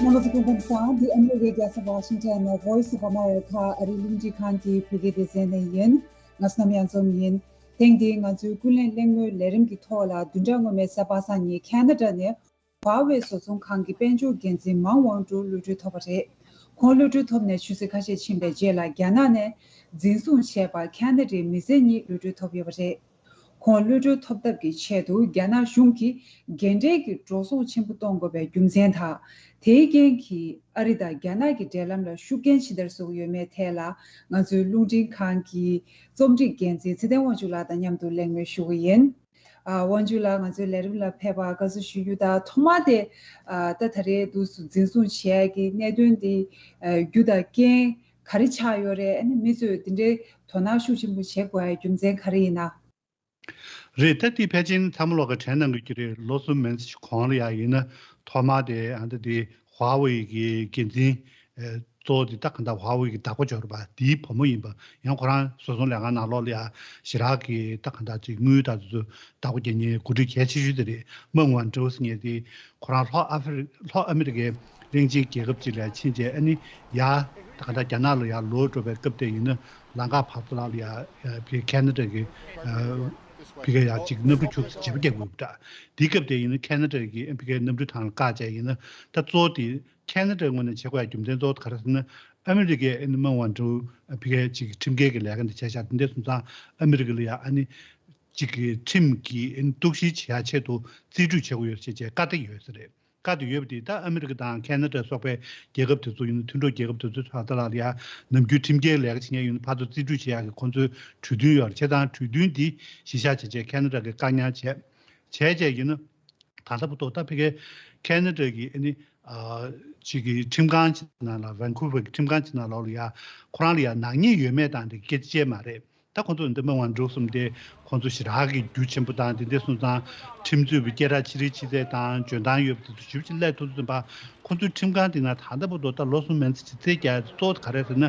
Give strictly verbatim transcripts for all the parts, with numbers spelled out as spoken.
རྣམ་པ་ཚོ་སྐུ་ཁམས་བཟང་། འདི་ཨ་མི་རི་ཀའི་རྒྱལ་ས་ཝ་ཤིང་ཊོན་ནས་Voice of America ཨ་རིའི་རླུང་འཕྲིན་ཁང་གི་བོད་སྐད་སྡེ་ཚན་ནས་ཡིན། ང་བསོད་ནམས་གཡང་འཛོམས་ཡིན། ཐེངས་འདིའི་ང་ཚོའི་ཀུན་གླེང་གླེང་མོལ་ལས་རིམ་གྱི་ཐོག་ལ་བདུན་ཕྲག་སྔོན་མའི་གཟའ་པ་སངས་ཉིན་ཁེ་ན་ཌ་ནས་ཧྭ་ཝེ་བཟོ་ཚོང་ཁང་གི་དཔལ་འབྱོར་འགན་འཛིན་མང་ཝང་ཀྲུའུ་གློད་གྲོལ་ཐོབ་པ་རེད། ཁོང་གློད་གྲོལ་ཐོབ་ནས་ཆུ་ཚོད་ཁ་ཤས་ཕྱིན་པའི་རྗེས་ལ་རྒྱ་ནག་ནས་འཛིན་བཟུང་བྱས་པ་ཁེ་ན་ཌའི་མི་སེར་གཉིས་གློད་གྲོལ་ཐོབ་ཡོད་པ་རེད། ཁོང་གློད་གྲོལ་ཐོབ་ཐབས་ཀྱི་ཆེད་དུ་རྒྱ་ནག་གཞུང་གིས་འགན་འཁྲིའི་འགྲོ་སོང་ཆེན་པོ་གཏོང་དགོས་པའི་རྒྱུ་མཚན་དང་། དེའི་རྐྱེན་གྱིས་ཨ་རི་དང་རྒྱ་ནག་གི་འབྲེལ་ལམ་ལ་ཤུགས་རྐྱེན་ཇི་ལྟར་བཟོ་གི་ཡོད་མེད་ཐད་ལ། ང་ཚོའི་རླུང་འཕྲིན་ཁང་གི་རྩོམ་སྒྲིག་འགན་འཛིན་ཚེ་བརྟན་དབང་ཕྱུག་ལགས་དང་མཉམ་དུ་གླེང་མོལ་ཞུ་གི་ཡིན། ཨ། དབང་ཕྱུག་ལགས་ང་ཚོའི་ལས་རིམ་ལ་ཕེབས་པར་དགའ་བསུ་ཞུ་རྒྱུ་དང་། ཐོག་མ་དེ་ཨ་ད་ད་རེས་འདུག་སེ་འཛིན་བཟུང་བྱས་ཀྱི་གནད་དོན་འདི་ཨ་རྒྱུ་དང་རྐྱེན་ག་རེ་ཆགས་ཡོད་རེད། ཨ་ནི་མི་ཚོས་འདི་འདྲའི་དོ་སྣང་ཤུགས་ཆེན་པོ་བྱེད་དགོས་པའི་རྒྱུ་མཚན་ག་རེ་ཡིན་ན། རེད། ད་དེ་ཕལ་ཆེར་ཚང་མ་ལོག་གི་དྲན་གནང་གི་རྒྱུ་རེད། ལོ་གསུམ་མན་ཙམ་ཞིག་གོང་ལ་ཡ་ཡིན་ན་ཐོག་མ་དེ་ཨ་ད་དེ་ཧྭ་ཝེ་གི་འགན་འཛིན་ཨེ་གཙོ་བོ་དེ་ད་ག་འདྲ་ཧྭ་ཝེ་གི་བདག་པོ་འབྱོར་བ་དེའི་བུ་མོ་ཡིན་པ། ཡང་ཁོ་རང་བཟོ་ཚོང་ལས་ཁང་ནང་ལོགས་ལ་ཡ་ཞེ་དྲག་གི་ད་ག་འདྲ་ཅིག་དངུལ་དང་དེ་ཚོ་བདག་པོ་རྒྱག་མཁན་འགོ་ཁྲིད་གལ་ཆེ་ཤོས་དེ་རེད། མེང་ཝང་ཀྲུའུ་ཟེར་མཁན་དེ་ཁོ་རང་ལྷོ་ཨ་ཧྥེ་རི་ལྷོ་ཨ་མི་རི་ཀའི་གླིང་ཆེན་རྒྱལ་ཁབ་ཅིག་ལ་ཕྱིན་རྗེས་ཨ་ནི་ཡ་ད་ག་འདྲ་རྒྱ་ནག་ལ་ཡ་ལོག་འགྲོ་བའི་སྐབས་དེ་ཡིན་ན། ལམ་ཁ་བར་ཐག་ལ་ཡ་ཕི་ཁེ་ན་ཌ་གི་ཕི་ཁ་ཡ་གཅིག་གནམ་གྲུ་ཁྱུག་ཙམ་བརྗེ་པོ་རྒྱག་དགོས་པ་འདྲ། དེའི་སྐབས་དེ་ཡིན་ན་ཁེ་ན་ཌ་གི་ཕི་ཁའི་གནམ་གྲུ་ཐང་ལ་བཀག་བྱས་ཡིན་ན། ད་གཙོ་བོ་དེ་ཁེ་ན་ཌའི་ངོས་ནས་བྱེད་དགོས་ཡ་རྒྱུ་མཚན་གཙོ་བོ་དེ་ག་རེ་ཟེར་ན། ཨ་མི་རི་ཀས་ཨ་ནི་མེང་ཝང་ཀྲུའུ་ཕི་ཁའི་གཅིག་ཁྲིམས་འགལ་གྱི་ལས་ཀ་འདི་བྱས་ཤག་དེ་འདྲ་སོང་ཙང་ཨ་མི་རི་ཀ་ལ་ཡ་ཨ་ནི་གཅིག་གི་ཁྲིམས་ཀྱི་ཨ་ནི་གཏུག་བཤེར་བྱེད་ཡ་ཆེད་དུ་རྩིས་སྤྲོད་བྱེད་དགོས་ཡོད་ཟེར་བྱས་བཀའ་གཏད་ཡོད་ས་རེད། བཀའ་དེ་ཡོད་པ་དེ་ད་ཨ་མི་རི་ཀ་དང་ཁེ་ན་ཌ་སོགས་པའི་རྒྱལ་ཁབ་དེ་ཚོ་ཡིན་ན། མཐུན་གྲོགས་རྒྱལ་ཁབ་དེ་ཚོའི་ཕར་ད་ལ་ལ་ཡ་ནམ་རྒྱུན་ཁྲིམས་འགལ་ལས་ཀ་བྱེད་མཁན་ཡོད་ན་ཕར་ཚུར་རྩིས་སྤྲོད་བྱེད་ཡག་གི་ཁོང་ཚོའི་གྲོས་མཐུན་ཡོད་རེད། བྱས་ཙང་གྲོས་མཐུན་འདི་གཞི་བཞག་བྱས་བྱས་ཁེ་ན་ཌ་གིས་བཀག་ཉར་བྱས། བྱས་བྱས་ཡིན་ན་ད་ལྟ་བར་དུ་ད་ཕ་གིའི་ཁེ་ན་ཌ་གི་ཨ་ནི་ཨ་ཅིག་གི་ཁྲིམས་ཁང་ཅིག་ནང་ལ། ཝན་ཁུ་ཝར་གི་ཁྲིམས་ཁང་ཅིག་ནང་ལོགས་ལ་ཡ་ཁོ་རང་ལ་ཡ་ནག་ཉེས་ཡོད་མེད་དང་དེ་སྐད་ཆ་བཤད་མ་རེད། ད་ཁོང་ཚོ་འདི་མེང་ཝང་ཀྲུའུ་གསུམ་དེ་ཁོང་ཚོ་ཞེ་དྲག་གི་རྒྱུ་ཆེན་པོ་དང་དེ་འདྲ་སོང་ཙང་ཁྲིམས་རྩོད་པའི་སྐད་གྲགས་ཆེ་རིགས་ཆེ་ཚད་དང་འཇོན་ཐང་ཡོད་པ་དེ་ཚོ་ཞེ་པོ་ཅིག་སླེབས་ཐུབ་ཚུལ་ཙམ་པ། ཁོང་ཚོའི་ཁྲིམས་ཁང་དེ་ནང་ད་ལྟ་བར་དུ་ད་ལོ་གསུམ་མན་ཙམ་ཅིག་རྩིས་རྒྱག་གཙོ་བོ་ག་རེ་ཟེར་ན།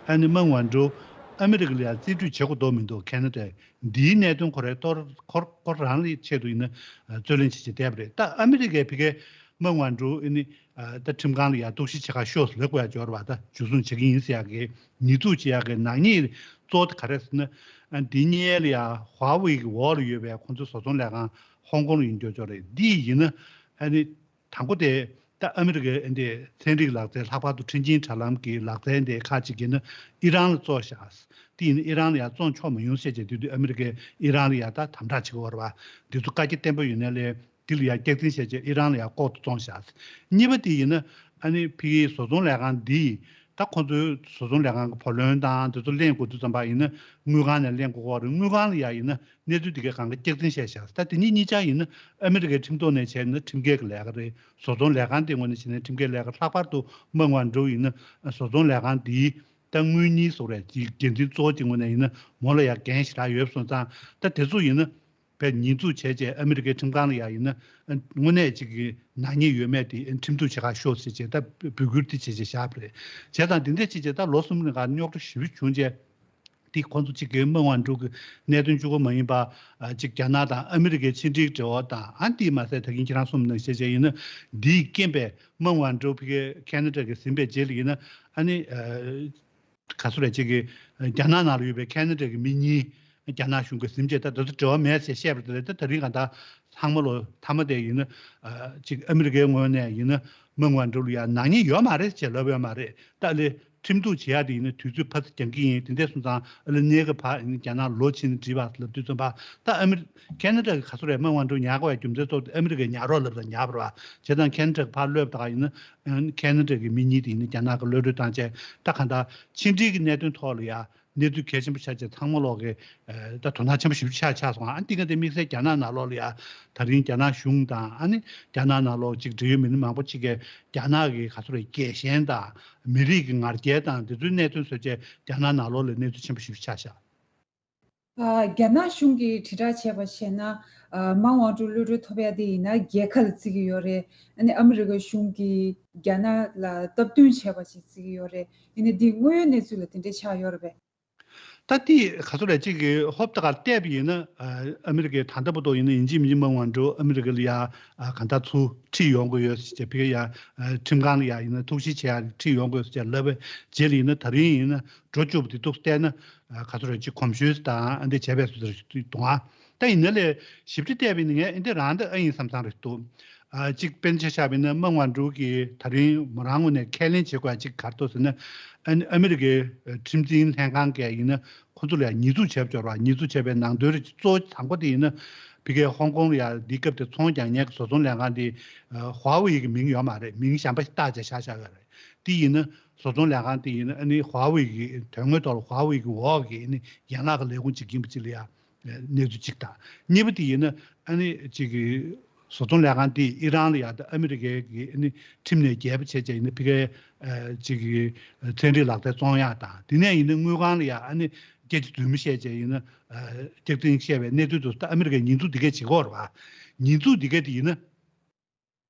ཨ་ནི་མེང་ཝང་ཀྲུའུ་ཨ་མི་རི་ཀ་ལ་ཡང་རྩིས་སྤྲོད་བྱེད་དགོས་དོན་མི་འདུག་ཁེ་ན་ཌ་འདིའི་གནད་དོན་ཁོ་རའི་ཐོག་ཁོ་ཁོ་རང་ལ་ཆེད་དུ་ཡིན་ན་རྩོད་ལེན་བྱེད་བྱེད་བསྡད་པ་རེད། ད་ཨ་མི་རི་ཀའི་ཕ་གིའི་མེང་ཝང་ཀྲུའུ་ཨ་ནི་ད་ཁྲིམས་ཁང་ལ་ཡང་གཏུག་བཤེར་བྱེད་ག་ཤོག་ཟེར་ལབ་དགོས་ཡ་འབྱོར་བ། ད་འཇུ་བཟུང་བྱེད་ཀྱི་ཡིན་ཟེར་ཡག་གི་ཉེས་འཛུགས་བྱེད་ཡག་གི་ནག་ཉེས་གཙོ་བོ་དེ་ག་རེ་ཟེར་ན། ཨ་འདི་གཉིས་ལ་ཡ་ཧྭ་ཝེ་གི་འོག་ལ་ཡོད་པའི་ཁོང་ཚོའི་བཟོ་ཚོང་ལས་ཁང་ཧོང་ཀོང་ལ་ཡིན་འགྲོ་འགྲོ་རེད། འདི་ཡིན་ན་ཨ་ནི་དང་པོ་དེ་ད་ཨ་མི་རི་ཀའི་འདི་ཚན་རིག་ལག་རྩལ། ལྷག་པར་དུ་ཁྲིམས་ཆེན་དྲ་ལམ་གྱི་ལག་རྩལ་འདི་ཁག་ཅིག་ཡིན་ན་ཨི་རན་ལ་བཙོངས་བཞག་དེ་ཡིན་ན་ཨི་རན་ལ་ཡ་བཙོང་ཆོག་མ་ཡོང་ཟེར་བྱས། དེ་དུས་ཨ་མི་རི་ཀས་ཨི་རན་ལ་ཡ་ད་དམ་དྲག་བྱེད་ཀྱི་ཡོད་རེད་པ། འདི་ཚོ་བཀའ་རྒྱ་བརྟན་པོ་ཡོད་ནའི་ལས། དེ་ལ་ཡང་སྐྱག་རྫུན་བཤད་བྱས་ཨི་རན་ལ་ཡང་ལྐོག་ཏུ་བཙོངས་བཞག་གཉིས་པ་དེ་ཡིན་ན་ཨ་ནི་ཕ་གིའི་བཟོ་ཚོང་ལས་ཁང་འདིས་ད་ཁོང་ཚོའི་བཟོ་ཚོང་ལས་ཁང་གི་བུ་ལོན་དང་དེ་ཚོ་ལེན་དགོས་དུས་ཙམ་པ་ཡིན་ན་དངུལ་ཁང་ནས་ལེན་དགོས་ཀྱི་ཡོད་རེད། དངུལ་ཁང་ལ་ཡང་ཡིན་ན་གནས་ཚུལ་དེ་གའི་སྒང་ག་སྐྱག་རྫུན་བཤད་བཞག་ད་དེ་གཉིས་གཉིས་ཆ་ཡིན་ན་ཨ་མི་རི་ཀའི་ཁྲིམས་ཐོག་ནས་བྱས་ན་ཁྲིམས་འགལ་གྱི་ལས་ཀ་རེད། བཟོ་ཚོང་ལས་ཁང་དེ་ངོས་ནས་བྱས་ན་ཁྲིམས་འགལ་ལས་ཀ། ལྷག་པར་དུ་མེང་ཝང་ཀྲུའུ་ཡིན་ན་བཟོ་ཚོང་ལས་ཁང་འདིའི་ད་དངུལ་གཉེར་སོགས་རེད། དེའི་འགན་འཛིན་གཙོ་བོ་དེ་ངོས་ནས་ཡིན་ན་མོ་ལ་ཡང་འགན་ཞེ་དྲག་ཡོད་སོང་ཙང་། ད་དེ་ཚོ་ཡིན་ན་བས་ཉེས་འཛུགས་བྱས་རྗེས་ཨ་མི་རི་ཀའི་ཁྲིམས་ཁང་ལ་ཡང་ཡིན་ན་དངོས་གནས་ཅིག་གི་ནག་ཉེས་ཡོད་མེད་དེ་ཁྲིམས་གཏུག་བྱེད་ག་ཤོག་ཟེར་བྱས་ད་འབོད་སྐུལ་དེ་བྱས་བྱས་བཞག་པ་རེད། བྱས་ཙང་དེ་འདྲ་བྱས་བྱས་ད་ལོ་གསུམ་རིང་ག་རྙོག་དྲ་ཞེ་པོ་བྱུང་རྗེས། དེ་ཁོང་ཚོ་གཅིག་གིས་མེང་ཝང་ཀྲུའུ་གི་གནད་དོན་གཅིག་པོ་མ་ཡིན་པ་ཨ་གཅིག་རྒྱ་ནག་དང་ཨ་མི་རི་ཀའི་ཕྱི་འབྲེལ་འབྲེལ་བ་དང་། ཨ་དེས་མ་ཟད་ད་གིན་ཁྱེད་རང་གསུངས་ནང་བཞིན་བྱས་བྱས་ཡིན་ན་འདིས་རྐྱེན་པས་མེང་ཝང་ཀྲུའུ་ཕ་གི་ཁེ་ན་ཌ་གི་ཟིན་པའི་རྗེས་ལ་ཡིན་ན་ཨ་ནི་ཨ་ག་ཚོད་རེད། གཅིག་གིས་རྒྱ་ནག་ནང་ལ་ཡོད་པའི་ཁེ་ན་ཌ་གི་མི་གཉིས་རྒྱ་ནག་གཞུང་གིས་ཟིན་རྗེས་ད་དེ་ཚོ་འབྲེལ་བ་མེད་ཟེར་བཤད་པ་དེ་རེད། ད་དེ་རིང་ག་ད་ཚང་མ་ལོ་མཐའ་མ་དེ་ཡིན་ན་ཨ་གཅིག་ཨ་མི་རི་ཀའི་ངོས་ནས་ཡིན་ན་མེང་ཝང་ཀྲུའུ་ལ་ཡ་ནག་ཉེས་ཡོད་མ་རེད་ཅེས་ལབ་ཡོད་མ་རེད། ད་ལས་ཁྲིམས་གཏུག་བྱེད་ཡ་དེ་ཡིན་ན་དུས་ཚོད་ཕར་ཚུར་འགྱངས་ཀྱི་ཡིན། དེ་འདྲ་སོང་ཙང་ཨ་ལས་གནས་སྐབས་ཕར་ཡིན་ན་རྒྱ་ནག་ལོག་ཕྱིན་ནས་འགྲིག་པ་ལབ་དུས་ཙམ་པ། ད་ཨ་མི་རི་ཁེ་ན་ཌ་གི་ག་ཚོད་རེད། མེང་ཝང་ཀྲུའུ་ཉར་དགོས་ཡ་རྒྱུ་མཚན་གཙོ་བོ་དེ་ཨ་མི་རི་ཀས་ཉར་རོགས་ལབ་དང་ཉར་བ་རེད་པ། བྱས་ཙང་ཁེ་ན་ཌ་གི་ཕར་གློད་པ་ད་ག་ཡིན་ན་ཁེ་ན་ཌ་གི་མི་གཉིས་དེ་ཡིན་ན་རྒྱ་ནག་གི་གློད་གྲོལ་བཏང་བྱས། ད་གང་ལྟར་ཕྱི་འབྲེལ་གྱི་གནད་དོན་ཐོག་ལ་ཡ་གནས་ཚུལ་གལ་ཆེན་པོ་ཆགས་བྱས་ཚང་མ་ལོག་གི་ཨ་ད་དོ་སྣང་ཆེན་པོ་ཞེ་པོ་ཆགས་ཆགས་སོང་། ཨ་འདི་ག་དེ་དམིགས་བསལ་རྒྱ་ནག་ནང་ལོགས་ལ་ཡ་ད་རིང་རྒྱ་ནག་གཞུང་དང་ཨ་ནི་རྒྱ་ནག་ནང་ལོགས་ཅིག་འབྲེལ་ཡོད་མི་སྣ་མང་པོ་ཅིག་གིས་རྒྱ་ནག་གི་ག་ཚོད་རེད། རྒྱལ་ཞེན་དང་མི་རིགས་ཀྱི་ང་རྒྱལ་དང་འདི་ཚོའི་གནད་དོན་བཟོས་བྱས་རྒྱ་ནག་ནང་ལོགས་ལ་གནས་ཚུལ་ཆེན་པོ་ཞེ་པོ་ཆགས་ཤག་ཨ། རྒྱ་ནག་གཞུང་གིས་དྲིལ་བསྒྲགས་བྱས་པ་བྱས་ན། ཨ། མེང་ཝང་ཀྲུའུ་གློད་གྲོལ་ཐོབ་ཡ་དེ་ཡིན་ན་རྒྱལ་ཁ་ལ་བརྩི་གི་ཡོད་རེད། ཨ་ནི་ཨ་མི་རི་ཀ་གཞུང་གིས་རྒྱ་ནག་ལ་སྟབས་བསྟུན་བྱས་པ་ཞིག་བརྩི་གི་ཡོད་རེད། ཡིན་ནའི་འདི་དངོས་ཡོད་གནས་ཚུལ་ལ་དེ་འདྲ་ཆགས་ཡོད་རེད་པས། ད་དེ་ག་ཚོད་རེད། གཅིག་གི་ཧོབ་ཏེ་གར་བལྟས་པ་ཡིན་ན། ཨ་ཨ་མི་རི་ཀའི་ད་ལྟ་བར་དུ་ཡིན་ན་ཡིན་གཅིག་མིན་གཅིག་མང་བ་འགྲོ་ཨ་མི་རི་ཀ་ལ་ཡ་ཨ་གང་ལྟར་ཚུར་ཁྲིད་ཡོང་དགོས་ཡོད་ཟེར་བྱས། ཕ་གི་ཡ་ཨ་ཁྲིམས་ཁང་ལ་ཡ་ཡིན་ན་ཐུགས་ཞིབ་བྱེད་ཡ་ཁྲིད་ཡོང་དགོས་ཟེར་བྱས་ལབ་པའི་རྗེས་ལ་ཡིན་ན། ད་རིང་ཡིན་ན་འགྲོ་བཅུག་པ་དེ་འདུག་བལྟས་ན། ཨ་ག་ཚོད་རེད། གཅིག་གོམས་ཞུས་དང་ཨ་འདི་བྱས་པའི་བཟོ་འདྲ་ཞིག་འདུག་ཨ། ད་ཡིན་ན་ལས་ཞིབ་ཕྲ་བལྟས་པ་ཡིན་ན་ངས་འདི་རང་འདི་ཨ་ཡིན་བསམ་བསམ་རེད་འདུག་ཨ་གཅིག་དཔེར་ན་ཆ་བཞག་པ་ཡིན་ན་མང་བ་འགྲོ་གི་ད་རིང་མོ་རང་ངོས་ནས་ཁས་ལེན་བྱེད་དགོས་ཡ་གཅིག་ག་རེ་འདུག་ཟེར་ན། ཨ་ཨ་མི་རི་ཀའི་ཁྲིམས་འཛིན་ལྷན་ཁང་གིས་ཡིན་ན་ཁོ་ཚོ་ལ་ཡང་ཉེས་འཛུགས་བྱས་པ་འབྱོར་བ། ཉེས་འཛུགས་བྱས་པའི་ནང་དོན་རེ་གཙོ་བོ་དང་པོ་དེ་ཡིན་ན། ཕ་གིའི་ཧོང་ཀོང་ལ་ཡང་འདི་སྐབས་དེ་ཚོང་རྒྱག་མཁན་གྱི་བཟོ་ཚོང་ལས་ཁང་དེ་ཧྭ་ཝེ་ཡི་གི་མིང་ཡོད་མ་རེད། མིང་གཞན་པ་ཞིག་བཏགས་བྱས་བཞག་བཞག་ཡོད་རེད། དེ་ཡིན་ན་བཟོ་ཚོང་ལས་ཁང་དེ་ཡིན་ན་ཨ་ནི་ཧྭ་ཝེ་ཡི་གི་དོན་དངོས་ཐོག་ལ་ཧྭ་ཝེ་ཡི་གི་འོག་གི་ཨ་ནི་ཡན་ལག་གི་ལས་ཁུངས་གཅིག་ཡིན་པ་གཅིག་ལ་ཡང་གནས་ཚུལ་གཅིག་དང་། གཉིས་པ་དེ་ཡིན་ན་ཨ་ནི་གཅིག་གི་བཟོ་ཚོང་ལས་ཁང་དེས་ཨི་རན་ལ་ཡ་དང་ཨ་མི་རི་ཀའི་གི་ཨ་ནི་ཁྲིམས་ནས་འགལ་བ་བྱས་བྱས་ཡིན་ན་ཕ་གིའི་ཨ་གཅིག་གི་ཚན་རིག་ལག་རྩལ་བཙོང་ཡག་དང་། དེ་ནས་ཡིན་ན་དངུལ་ཁང་ལ་ཡ་ཨ་ནི་སྐད་ཆ་རྫུན་མ་བཤད་བྱས་ཡིན་ན་ཨ་སྐྱག་རྫུན་བཤད་པའི་གནས་ཚུལ་དུ། ད་ཨ་མི་རི་ཀས་ཉེས་འཛུགས་འདི་གས་བྱེད་ཀྱི་ཡོད་རེད་བ། ཉེས་འཛུགས་འདི་གས་དེ་ཡིན་ན་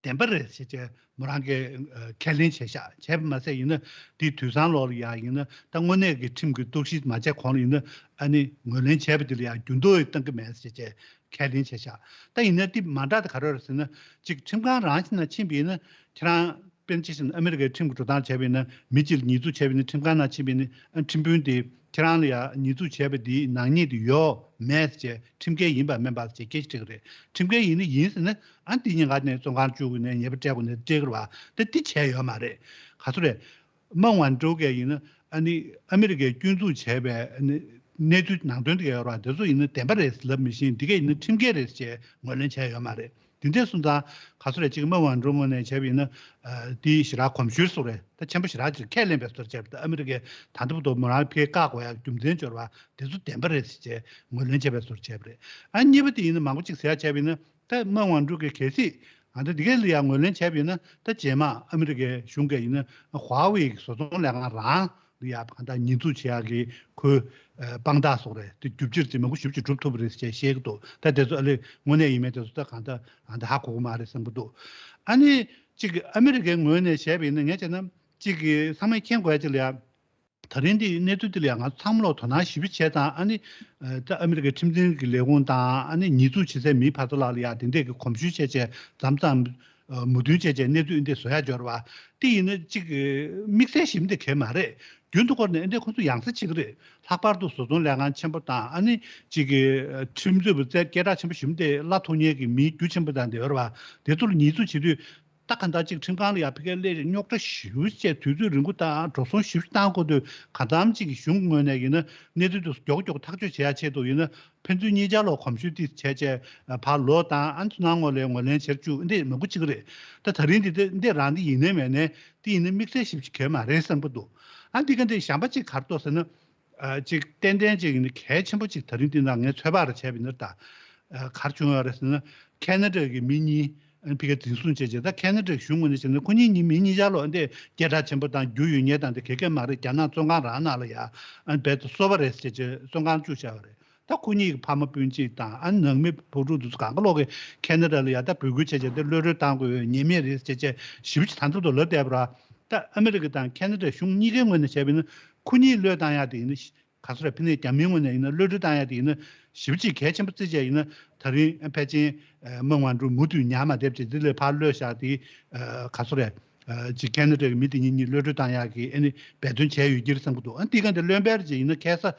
བདེན་པ་རེད་ཟེར་བྱས་མོ་རང་གིས་ཨ་ཁས་ལེན་བྱས་ཤག་བྱས་པ་མ་ཟད་ཡིན་ན་དེའི་དུས་བཟང་ལོགས་ལ་ཡ་ཡིན་ན། ད་དངོས་གནས་ཀྱི་ཁྲིམས་ཀྱི་རྟོག་ཞིབ་མ་བྱས་གོང་ལ་ཡིན་ན་ཨ་ནི་ངོས་ལེན་བྱས་པ་དེ་ལ་ཡ་འགྱུར་ལྡོག་གཏང་གི་མེད་ཟེར་བྱས་ཁས་ལེན་བྱས་ཤག་ད་ཡིན་ན་དེ་མ་འདྲ་དེ་ག་རེ་རེད་ཟེར་ན། གཅིག་ཁྲིམས་ཁང་རང་ཞིག་ནང་ཕྱིན་པ་ཡིན་ན་ཁྱེད་རང་དཔེར་ན་ཆ་བཞག་ན་ཨ་མི་རི་ཀའི་ཁྲིམས་ཀྱི་འགྲོ་སྟངས་བྱས་པ་ཡིན་ན། མི་གཅིག་ལ་ཉེས་འཛུགས་བྱས་པ་ཡིན་ན་ཁྲིམས་ཁང་ནང་ཕྱིན་པ་ཡིན་ན་ཨ་ཁྲིམས་དཔོན་དེ་ཁྱེད་རང་ལ་ཡ་ཉེས་འཛུགས་བྱས་པ་དེའི་ནག་ཉེས་དེ་ཡོད་མེད་ཟེར་བྱས་ཁྲིམས་འགལ་ཡིན་པ་མིན་པ་ཟེར་བྱས་སྐད་ཆ་དྲིས་ཀྱི་རེད། ཁྲིམས་འགལ་ཡིན་ན་ཡིན་ཟེར་ན་ཨ་འདི་ཉེན་ཁ་ནས་བཙོན་ཁང་བཅུག་དགོས་ནས་ཉེས་པ་སྤྲད་དགོས་ནས་སྤྲད་ཀྱི་རེད་བ། ད་འདི་བྱས་ཡོད་མ་རེད། ག་ཚོད་རེད། མང་ཝན་ཀྲོའུ་གིས་ཡིན་ན་ཨ་ནི་ཨ་མི་རི་ཀས་སྐྱོན་འཛུགས་བྱས་པའི་ཨ་ནི་གནས་ཚུལ་ནང་དོན་དེ་ག་ཡོད་རེད་བ། དེ་ཚོ་ཡིན་ན་བདེན་པ་རེད་ལབ་མི་ཤེས། འདི་གས་ཡིན་ན་ཁྲིམས་འགལ་རེད་ཅེས་ངོས་ལེན་བྱས་ཡོད་མ་རེད། དེ་འདྲ་སོང་ཙང་ག་ཚོད་རེད། གཅིག་མང་ཝན་ཀྲོའུ་ངོས་ནས་བྱས་པ་ཡིན་ན་ཨ་དེ་ཞེ་དྲག་གོམས་ཞུས་སོགས་རེད། ད་ཆེན་པོ་ཞེ་དྲག་ཅིག་ཁས་ལེན་པའི་བཟོ་འདྲ་བྱས་པ། ད་ཨ་མི་རི་ཀས་ད་ལྟ་བར་དུ་མོ་རང་ཕ་གི་བཀག་དགོས་ཡ་རྒྱུ་མཚན་འབྱོར་བ་དེ་ཚོ་བདེན་པ་རེད་ཅེས་ངོས་ལེན་བྱས་པའི་བཟོ་འདྲ་བྱས་པ་རེད། ཨ་གཉིས་པ་དེ་ཡིན་ན་མང་པོ་ཅིག་ཟེར་ཡ་བྱས་པ་ཡིན་ན། ད་མང་ཝན་ཀྲོའུ་གིས་གལ་སྲིད་ཨ་ད་འདི་གས་ལ་ཡང་ངོས་ལེན་བྱས་པ་ཡིན་ན། ད་རྗེས་མ་ཨ་མི་རི་ཀའི་གཞུང་གིས་ཡིན་ན་ཧྭ་ཝེ་ཡི་བཟོ་ཚོང་ལས་ཁང་རང་ལ་ཡང་གང་ལྟར་ཉེས་འཛུགས་བྱེད་ཡག་གི་ཁོའི་ཨ་དཔང་རྟགས་སོགས་རེད། དེ་རྒྱུ་ཆ་ཅིག་མང་པོ་ཞེ་པོ་ཅིག་སྒྲུབ་ཐུབ་པ་རེད་ཅེས་བཤད་ཀྱི་འདུག་ད་དེ་ཚོ་ཨ་ལས་དངོས་གནས་ཡིན་མིན་དེ་ཚོ་ད་གང་ལྟར་ཨ་ད་ཧ་གོ་གི་མ་རེད་བསམ་གྱི་འདུག་ཨ་ནི་གཅིག་ཨ་མི་རི་ཀའི་ངོས་ནས་བྱས་པ་ཡིན་ན། ངས་བྱས་ན་གཅིག་གི་ཚང་མས་མཁྱེན་དགོས་ཡ་ཅིག་ལ་ཡ། ད་རིང་འདི་གནས་ཚུལ་འདི་ལ་ཡང་ང་ཚང་མ་ལོག་དོ་སྣང་ཞེ་པོ་བྱས་ཙང་། ཨ་ནི་ད་ཨ་མི་རི་ཀའི་ཁྲིམས་འཛིན་གྱི་ལས་ཁུངས་དང་། ཨ་ནི་ཉེས་འཛུགས་བྱེད་སའི་མིའི་ཕར་ཚུར་ལ་ལ་ཡ་དེ་འདྲས་ཀྱི་གོམས་ཞུས་བྱས་བྱས་མཚམས་མཚམས་མོས་མཐུན་བྱས་བྱས་གནས་ཚུལ་འདི་བཟོ་ཡ་འབྱོར་བ། དེ་ཡིན་ན་གཅིག་དམིགས་བསལ་ཞིབ་འདི་གས་མ་རེད། རྒྱུན་དུ་སྐོར་ནས་འདི་ཁོང་ཚོ་ཡང་སེ་བྱེད་ཀྱི་རེད། ལྷག་པར་དུ་བཟོ་ཚོང་ལས་ཁང་ཆེན་པོ་དང་། ཨ་ནི་གཅིག་གི་ཁྲིམས་རྩོད་པ་རྩལ་སྐད་གྲགས་ཆེན་པོ་ཞིབ་འདི་གླ་ཐོག་ཉེས་ཀྱི་མིའི་རྒྱུ་ཆེན་པོ་དང་འདི་ཡོད་རེད་བ། དེ་ཚོ་ལ་ཉེས་འཛུགས་བྱེད་དུས། ད་ག་འདྲ་ཅིག་ཁྲིམས་ཁང་ལ་ཡ་ཕ་གིར་སླེབས་རྗེས་རྙོག་དྲ་ཞེ་པོ་བྱས། དུས་ཚོད་རིང་པོ་དང་འགྲོ་སོང་ཞེ་པོ་བཏང་དགོས་དུས། གང་འཚམ་ཅིག་གི་གཞུང་ངོས་ནས་ཡིན་ན་གནས་ཚུལ་དེ་མགྱོགས་མགྱོགས་ཐག་གཅོད་བྱེད་ཡ་ཆེད་དུ་ཡིན་ན། ཕན་ཚུན་གཉིས་ཆར་ལོག་གོམས་ཞུགས་དེ་བྱས་བྱས་ཕར་ལོག་དང་། ཨ་ནི་ཚུར་ནང་ངོས་ལ་ངོས་ལེན་བྱེད་བཅུག་འདི་མང་པོ་ཅིག་རེད། ད་ད་རིང་འདི་འདི་འདི་རང་འདི་ཡིན་ནའི་མེད་ནའི་འདི་ཡིན་ན་དམིགས་བསལ་ཞིབ་ཅིག་གས་མ་རེད་བསམ་གྱི་འདུག་ཨ་འདི་ག་འདི་གཞན་པ་ཅིག་ག་རེ་འདུག་ཟེར་ན། ཨ་ཅིག་ཏན་ཏན་ཅིག་ཡིན་ན་གལ་ཆེན་པོ་ཅིག་ད་རིང་འདི་ནང་ངས་ཚོད་དཔག་རེ་བྱས་པ་ཡིན་ན། ད་ཨ་ག་རེ་བྱུང་ཡོད་རེད་ཟེར་ན། ཁེ་ན་ཌ་གི་མི་གཉིས་ཨ་ཕ་གིར་འཛིན་བཟུང་བྱས་བྱས། ད་ཁེ་ན་ཌ་གཞུང་ངོས་ནས་བྱས་ན་ཁོ་གཉིས་གཉིས་མི་གཉིས་ཆར་ལོག་འདི་སྐད་གྲགས་ཆེན་པོ་དང་རྒྱུ་ཡོད་མཁན་དང་དེ་ག་གས་མ་རེད། རྒྱ་ནག་བཙོན་ཁང་རང་ནང་ལ་ཡ་ཨ་རྦད་དེ་སོ་པ་རེད་ཟེར་བྱས་བཙོན་ཁང་བཅུག་བཞག་པ་རེད། ད་ཁོ་གཉིས་ཀྱི་ཕ་མ་སྤུན་མཆེད་དང་། ཨ་ནང་མི་ཕོ་ཕྲུག་དེ་ཚོ་གང་ག་ལོག་གིས་ཁེ་ན་ཌ་ལ་ཡ་ད་འབོད་སྐུལ་བྱས་བྱས་དེ་གློད་གྲོལ་བཏང་དགོས་ཉེས་མེད་རེད་ཟེར་བྱས་ཞེ་པོ་ཅིག་ད་ལྟ་ལབ་བསྡད་པ་རེད། ད་ཨ་མི་རི་ཀ་དང་ཁེ་ན་ཌ་གཞུང་གཉིས་ཀའི་ངོས་ནས་བྱས་པ་ཡིན་ན་ཁོ་གཉིས་གློད་བཏང་ཡ་དེ་ཡིན་ན། ག་ཚོད་རེད། ཕ་ནས་རྒྱ་མིའི་ངོས་ནས་ཡིན་ན་གློད་གྲོལ་བཏང་ཡ་དེ་ཡིན་ན་ཞེ་པོ་ཅིག་གལ་ཆེན་པོ་བརྩི་བྱས་ཡིན་ན། ད་རིང་ཕལ་ཆེར་མང་ཝན་ཀྲོའུ་མུ་མཐུད་ཉར་མ་བསྡད་བྱས་འདི་ལས་ཕར་གློད་བཞག་དེ། ག་ཚོད་རེད། ཅིག་ཁེ་ན་ཌ་གི་མི་དེ་གཉིས་གཉིས་གློད་གྲོལ་བཏང་ཡག་གི་ཨ་ནི་འབད་བརྩོན་བྱས་ཡོད་ཀྱི་རེད་བསམ་གྱི་འདུག་ཨ་འདི་ག་འདི་གློད་པའི་རྗེས་ཡིན་ན་ཁ་སང་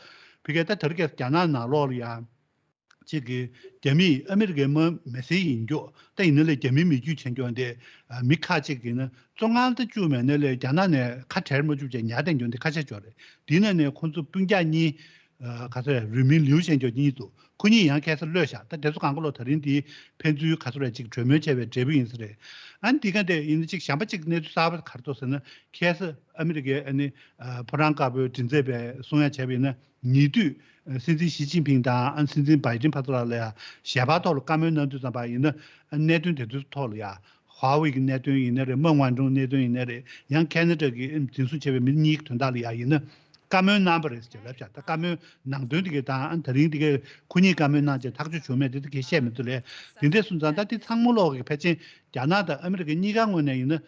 ཕ་གིར་ད་དེ་རིང་ཁ་སང་རྒྱ་ནག་ནང་ལོགས་ལ་ཡ། ཅིག་གི་རྒྱ་མིས་ཨ་མི་རི་ཀའི་མི་མི་སེར་ཡིན་རྒྱུ། ད་ཡིན་ན་ལས་རྒྱ་མིའི་མི་རྒྱུད་ཆེ་རྒྱུ་འདི་མི་ཁག་ཅིག་ཡིན་ན་བཙོན་ཁང་དུ་བཅུག་མེད་ན་ལས་རྒྱ་ནག་ནས་ཁ་བྲལ་མ་བཅུག་བྱས་ཉར་བསྡད་རྒྱུ་འདི་ཁ་ཤས་ཅིག་ཡོད་རེད། འདི་ནང་ནས་ཁོང་ཚོ་སྤུན་ཀྱག་གཉིས། ག་ཚོད་རེད། རུས་མིང་ལིའུ་ཞེས་རྒྱུ་གཉིས་འདུག་ཁོ་གཉིས་ཡང་ཁ་སང་གློད་བཞག་ད་དེ་ཚོ་གང་ག་ལོ་ད་རིང་འདི་ཕན་ཚུན་ག་ཚོད་རེད་ཅིག་གྲོས་མོལ་བྱས་པའི་འབྲས་བུ་ཡིན་ས་རེད། ཨ་ནི་འདི་ག་འདི་ཡིན་ན་ཅིག་གཞན་པ་ཅིག་གནས་ཚུལ་གསར་པ་ག་རེ་འདུག་ཟེར་ན། ཁ་སང་ཨ་མི་རི་ཀའི་ཨ་ནི་ཕོ་བྲང་དཀར་པོའི་མགྲིན་ཚབ་པས་གསུང་ཡ་བྱས་པ་ཡིན་ན། ཉེ་དུས་སྲིད་འཛིན་ཞི་ཅིན་ཕིང་དང་ཨ་སྲིད་འཛིན་བྷའི་ཏིན་ཕར་ཚུར་ལ་ལ་ཡ་ཞལ་པར་ཐོག་ལ་བཀའ་མོལ་གནང་དུས་ཙམ་པ་ཡིན་ན། གནད་དོན་དེ་ཚོའི་ཐོག་ལ་ཡ། ཧྭ་ཝེ་གི་གནད་དོན་ཡིན་ན་རེད། མང་ཝན་ཀྲོའུ་གནད་དོན་ཡིན་ན་རེད། ཡང་ཁེ་ན་ཌ་གི་འཛིན་བཟུང་བྱས་པའི་མི་གཉིས་ཀྱི་དོན་དག་ལ་ཡ་ཡིན་ན། བཀའ་མོལ་གནང་བ་རེད་ཟེར་ལབ་བཞག་ད་བཀའ་མོལ་ནང་དོན་དེ་གའི་དང་ཨ་ད་རིང་དེ་གའི་ཁོ་གཉིས་བཀའ་མོལ་གནང་བྱས་ཐག་གཅོད་བྱུང་མེད་དེ་དེ་གའི་བཤད་མི་ཐུབ་ལས། དེ་འདྲ་སོང་ཙང་ད་དེ་ཚང་མ་ལོག་གི་ཕལ་ཆེར་རྒྱ་ནག་དང་ཨ་མི་རི་ཀ་གཉིས་ཀ་ངོས་ནས་ཡིན་ན།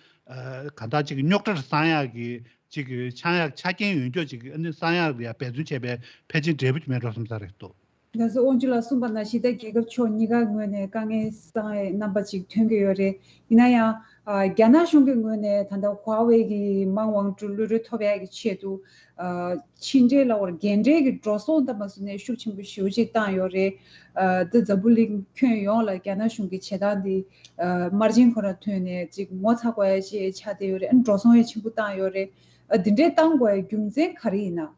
གང་ལྟར་ཅིག་རྙོག་དྲ་སངས་ཡག་གི་ ཅིག་གི་ཆག་ཡག་ཆ་རྐྱེན་ཡོད་མཁན་ཅིག་ཨ་ནི་གསང་ཡག་ལ་ཡ་འབད་བརྩོན་བྱས་པའི་ཕལ་ཆེར་འབྲས་བུ་ཅིག་མེད་འགྲོ་བསམ་ས་རེད་འདུག། ད་གཟོད་དབང་ཕྱུག་ལགས་གསུངས་པ་ནང་བཞིན་ད་རྒྱལ་ཁབ་ཕྱོགས་གཉིས་ཀ་ངོས་ནས་དཀའ་ངལ་སང་བའི་རྣམ་པ་ཅིག་ཐོན་གྱི་ཡོད་རེད། ཡིན་ན་ཡང་ཨ་རྒྱ་ནག་གཞུང་གི་ངོས་ནས་ད་ལྟ་ཧྭ་ཝེ་གི་མང་ཝང་ཀྲུའུ་གློད་གྲོལ་ཐོབ་ཡག་གི་ཆེད་དུ་ཨ་ཕྱི་འབྲེལ་ལ་བར་འགན་འབྲེལ་གྱི་འགྲོ་སོང་ལྟ་བུ་བཟོས་ནས་ཤུགས་ཆེན་པོ་ཞེ་པོ་ཅིག་བཏང་ཡོད་རེད། ཨ་འདི་འཛམ་བུ་གླིང་ཁྱོན་ཡོངས་ལ་རྒྱ་ནག་གཞུང་གི་བྱེད་སྟངས་འདི་ཨ་དམར་རྗེན་ཁོ་རང་ཐོན་ནས་ཅིག་ངོ་ཚ་དགོས་ཡ་ཅིག་ཆགས་བསྡད་ཡོད་རེད། ཨ་འགྲོ་སོང་ཡང་ཆེན་པོ་བཏང་ཡོད་རེད། ཨ་འདི་འདྲའི་བཏང་དགོས་ཡ་རྒྱུ་མཚན་ག་རེ་ཡིན་ན།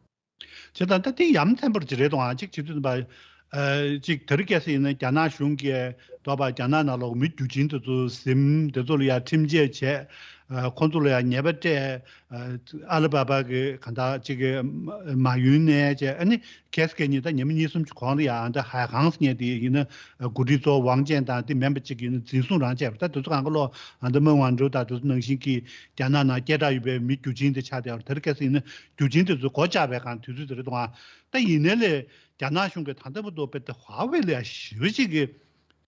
བྱས་ཙང་ད་དེ་ཡ་མཚན་པོ་ཅིག་རེད་དང་ཨ་ཅིག་བྱེད་དུས་ཙམ་པ། ཨ་ཅིག་དེ་རིང་ཁ་སང་ཡིན་ན་རྒྱ་ནག་གཞུང་གིས་དོགས་པ་རྒྱ་ནག་ནང་ལོགས་མི་རྒྱུ་ཆེན་དེ་ཚོ་ཟིན་དེ་ཚོ་ལ་ཡ་ཁྲིམས་ཆད་བྱས། ཨ་ཁོང་ཚོ་ལ་ཡ་ཉེས་པ་སྤྲད། ཨ་ཨ་ལི་བྷ་བྷ་གི་གང་ལྟར་ཅིག་གི་མ་ཡུན་ནས་བྱས་ཨ་ནི་ཁེ་སི་ཁེ་གཉིས་ད་ཉི་མ་གཉིས་གསུམ་གྱི་གོང་ལ་ཡ་ཨ་ད་ཧའེ་ཧང་ཟེར་མཁན་དེ་ཡིན་ན་འགོ་ཁྲིད་ཚོ་ཝང་ཅན་དང་དེ་མིན་པ་ཅིག་ཡིན་ན་འཛིན་བཟུང་རང་བྱས་པ་ད་དེ་ཚོ་གང་ག་ལོག་ཨ་ད་མེང་ཝང་ཀྲུའུ་དང་དེ་ཚོ་ནང་བཞིན་གྱི་རྒྱ་ནག་ནང་སྐད་གྲགས་ཡོད་པའི་མི་རྒྱུ་ཆེན་དེ་ཆགས་བསྡད་པ་དེ་རིང་ཁ་སང་ཡིན་ན། རྒྱུ་རྐྱེན་དེ་ཚོ་སྒོ་བཅག་པའི་སྒང་དུས་ཚོད་དེ་རེད་འདུག་ཨ། ད་ཡིན་ནའི་ལས་རྒྱ་ནག་གཞུང་གིས་ད་ལྟ་བར་དུ་དཔེ་དེ་ཧྭ་ཝེ་ལ་ཡ་ཞེ་པོ་ཅིག་གི་